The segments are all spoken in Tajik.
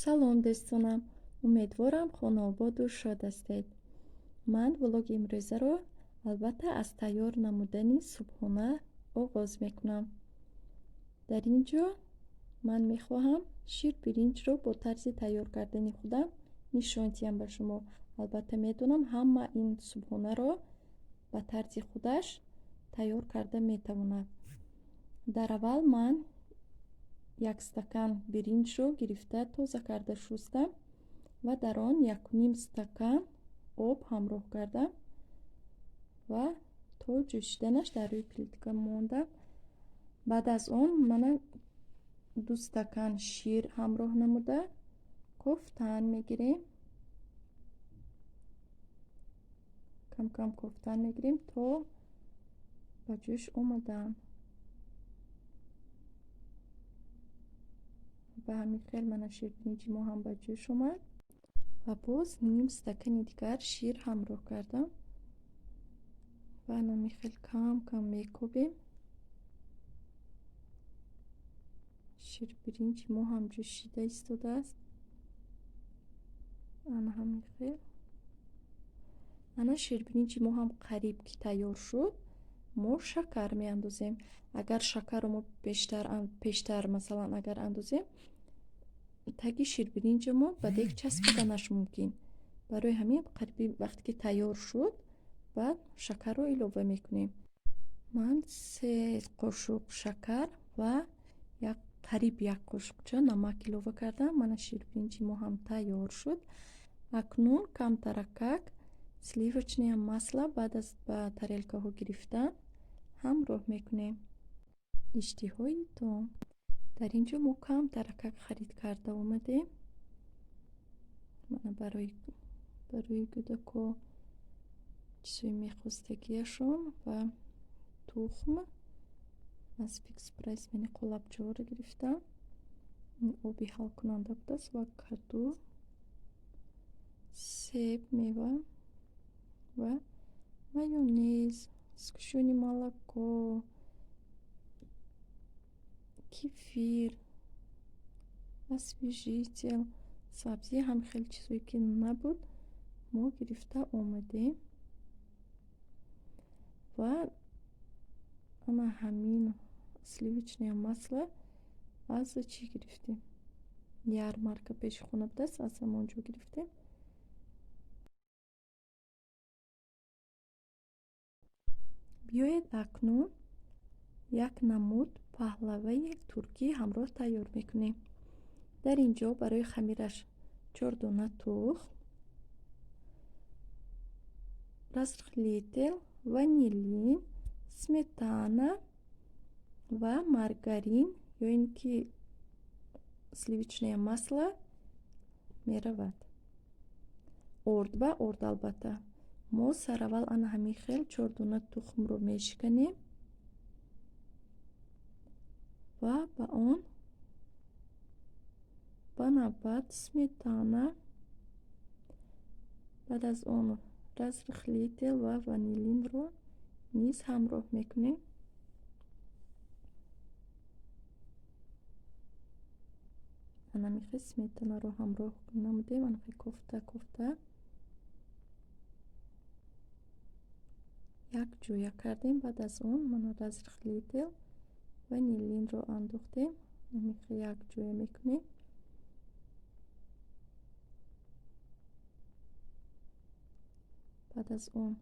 Салом, дӯстонам! Умедворам, хонаободу шод ҳастед. Ман влоги имрӯзаро албатта аз тайёр намудани субҳона оғоз мекунам. Дар ин ҷо ман мехоҳам ширбиринҷро бо тарзи тайёр кардани худам нишон диҳам ба шумо. Албатта, медонам, ҳама ин субҳонаро ба тарзи худаш тайёр карда метавонад. Дар аввал ман як стакан биринҷро гирифта, тоза карда шустам ва дар он 1,5 стакан об ҳамроҳ кардам ва то ҷӯшиданаш дар рӯи плитка мондам. Баъд аз он мана 2 стакан шир ҳамроҳ намуда кофтан мегирем. Кам-кам кофтан мегирем то ба ҷӯш омадан. Ба ҳамин хел мана ширбиринҷи мо ҳам ба ҷӯш омад ва боз ним стакани дигар шир ҳамроҳ кардам ва ҳамин хел кам-кам мекобем. Ширбиринҷи мо ҳам ҷӯшида истодааст. Ана ҳамин хел. Ана ширбиринҷи мо ҳам қариб ки тайёр шуд, мо шакар меандозем. Агар шакарро мо пештар, масалан, агар андозем, таги ширбиринҷи мо ба дег часпиданаш мумкин. Барои ҳамин қариби вақте ки тайёр шуд, баъд шакарро илова мекунем. Ман 3 қошуқ шакар ва қариб як қошуқча намак илова кардам. Мана ширбиринҷи мо ҳам тайёр шуд. Акнун камтаракак сливочное масло баъд аз ба тарелкаҳо гирифтан ҳамроҳ мекунем. Иштиҳои том. Дар ин ҷо мо камтаракак харид карда омадем. Мана барои кӯдако чизҳои мехостагиашон ва тухм аз Фикс Прайс мани қолабчаҳоро гирифтам. Ин оби ҳалкунанда будааст ва каду, себ, мева ва майонез, сгущённое молоко, кефир, освежитель, сабзӣ, ҳам хеле чизҳое ки набуд, мо гирифта омадем. Ва ана ҳамин сливочное масло аз чӣ гирифтем? Ярмарка пеши хона будааст, аз ҳамон ҷо гирифтем. Биёед, акнун як намуд паҳлаваи туркӣ ҳамроҳ тайёр мекунем. Дар ин ҷо барои хамираш 4 дона тухм, разрыхлитель, ванилин, сметана ва маргарин ё ин ки сливочное масло меравад. Орд ва орд албатта. Мо сараввал ана ҳамин хел 4 дона тухмро мешиканем ва ба он ба навбат сметана, баъд аз он разрыхлитель ва ванилинро низ ҳамроҳ мекунем. Ана ҳамин сметанаро ҳамроҳ намудем, ана кофта кофта як ҷоя кардем. Баъд аз он мана разрыхлитель, ванилинро андохтем, ҳамин як ҷоя мекунем. Баъд аз он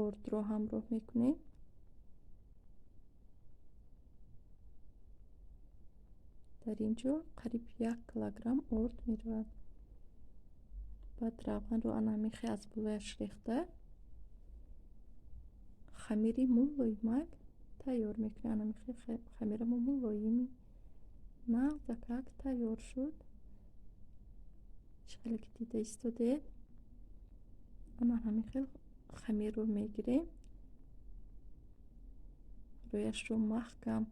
ордро ҳамроҳ мекунем. Дар ин ҷо қариб 1 килограмм орд меравад. Баъд равғанро ана ҳамин хел аз болояш рехта хамири мулоимак тайёр мекунем. Ана ҳамин хел хамирамо мулоими нағзакак тайёр шуд. Чӣ хеле ки дида истодед, ана ҳамин хел хамирро мегирем, рӯяшро маҳкам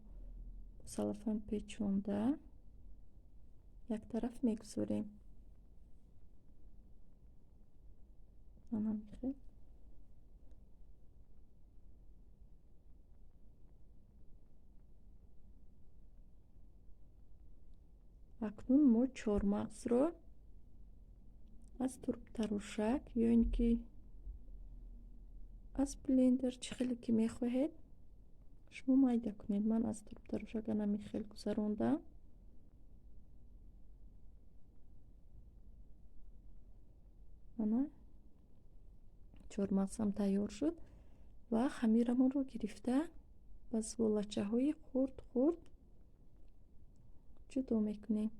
бо салафан печонда як тараф мегузорем. Ана ҳамин хел. Акнун мо чормағзро аз турбтарошак ё ин ки аз блендер, чӣ хеле ки мехоҳед, шумо майда кунед. Ман аз турбтарошак ана хел гузарондам. Ана чормағзам тайёр шуд ва хамирамонро гирифта ба зуволачаҳои хурд хурд ҷудо мекунем.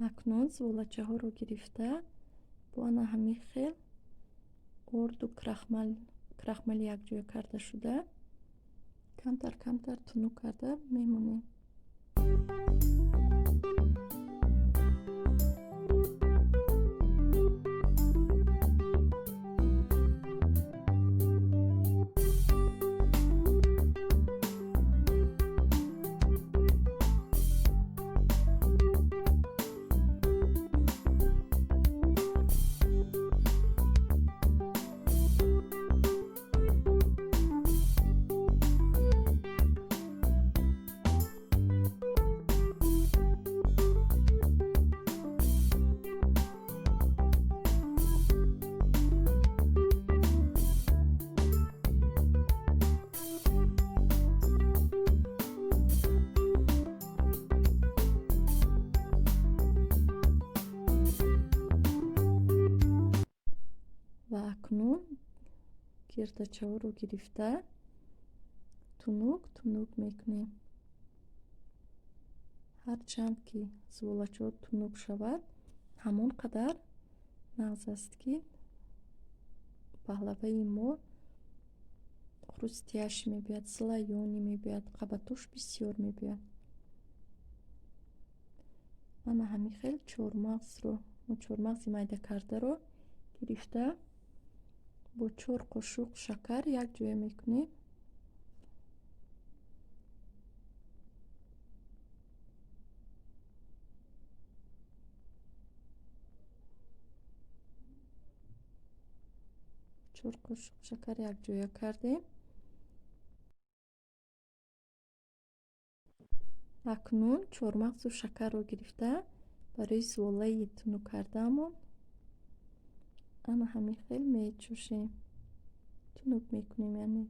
Акнун зуволачаҳоро гирифта бо ана ҳамин хел орду крахмали якҷоя карда шуда камтар камтар тунук карда мемонем. Ва акнун гирдачаҳоро гирифта тунук тунук мекунем. Ҳарчанд ки зуволачаҳо тунук шавад, ҳамон қадар нағз аст, ки паҳлаваи мо хрустяш мебиёд, слоёный мебиёд, қабатош бисёр мебиёд. Ана ҳамин хел чормағзро, мо чормағзи майда кардаро гирифта бо 4 қошуқ шакар якҷоя мекунем. 4 қошуқ шакар якҷоя кардем. Акнун чормағзу шакарро гирифта барои зуволаи тунук кардаамон ана ҳамин хел мечӯшем, тунук мекунем, яъне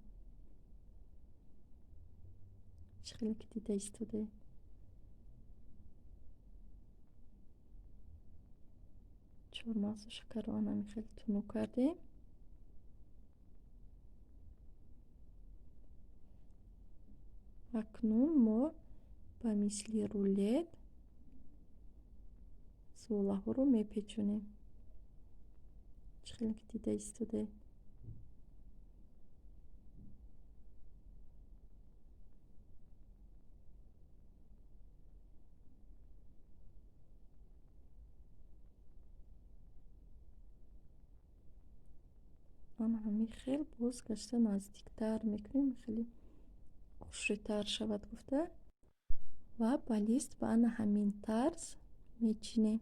чӣ хеле ки дида истодаед. Чормағзу шакарро ана ҳамин хел тунук кардем. Акнун мо ба мисли рулет зуволаҳоро мепечонем. Чӣ хеле ки дида истодаед. Ана ҳамин хел боз гашта наздиктар мекунем, хеле хушрӯйтар шавад гуфта, ва ба лист ба ана ҳамин тарз мечинем.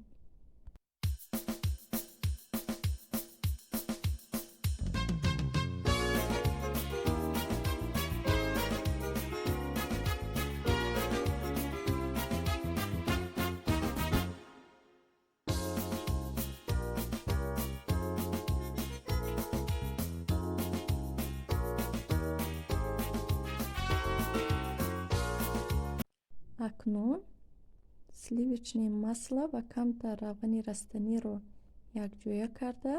Акнун сливочное масло ва камтар равғани растаниро якҷоя карда,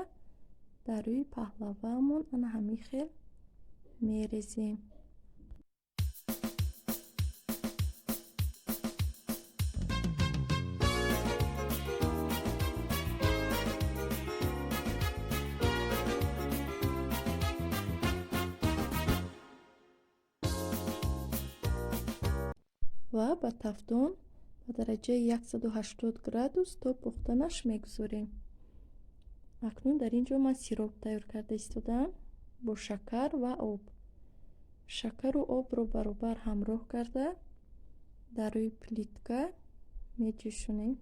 дар рӯи паҳлаваамон ана ҳамин хел мерезем. Ва ба тафдон ба дараҷаи 180 градус то пухтанаш мегузорем. Акнун дар ин ҷо ман сироп тайёр карда истодаам бо шакар ва об. Шакару обро баробар ҳамроҳ карда, дар рӯи плитка меҷӯшонем.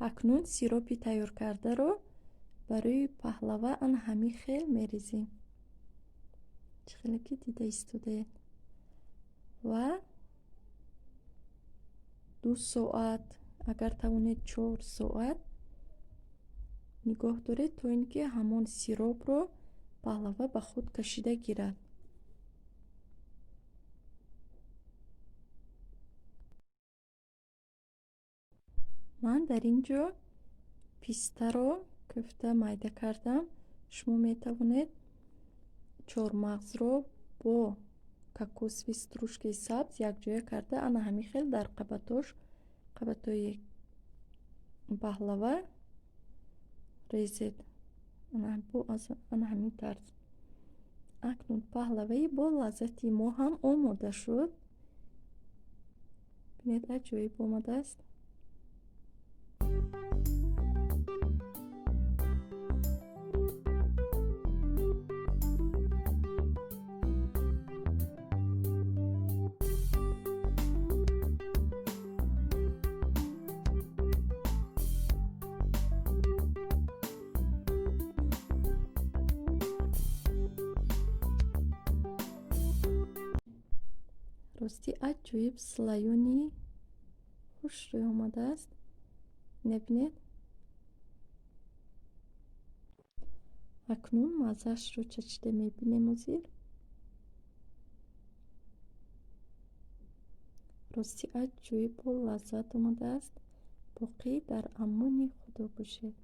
Акнун сиропи тайёркардаро ба рӯи паҳлава ана ҳамин хел мерезем, чӣ хеле ки дида истодаед, ва 2 соат, агар тавонед, 4 соат нигоҳ доред, то ин ки ҳамон сиропро паҳлава ба худ кашида гирад. Ман дар ин ҷо пистаро кӯфта майда кардам. Шумо метавонед чормағзро бо кокосовый стружкаи сабз якҷоя карда, ана ҳамин хел дар қабатош, қабатҳои паҳлава резед, ана ҳамин тарз. Акнун паҳлаваи бо лаззати мо ҳам омода шуд. Бинед, аҷоиб омадааст. Ростӣ, аҷоиб слоёный, хушрӯй омадааст. Небинед, акнун маззаашро чашида мебинем озир. Ростӣ, аҷоиб бо лаззат омадааст. Боқӣ дар амони Худо бошед.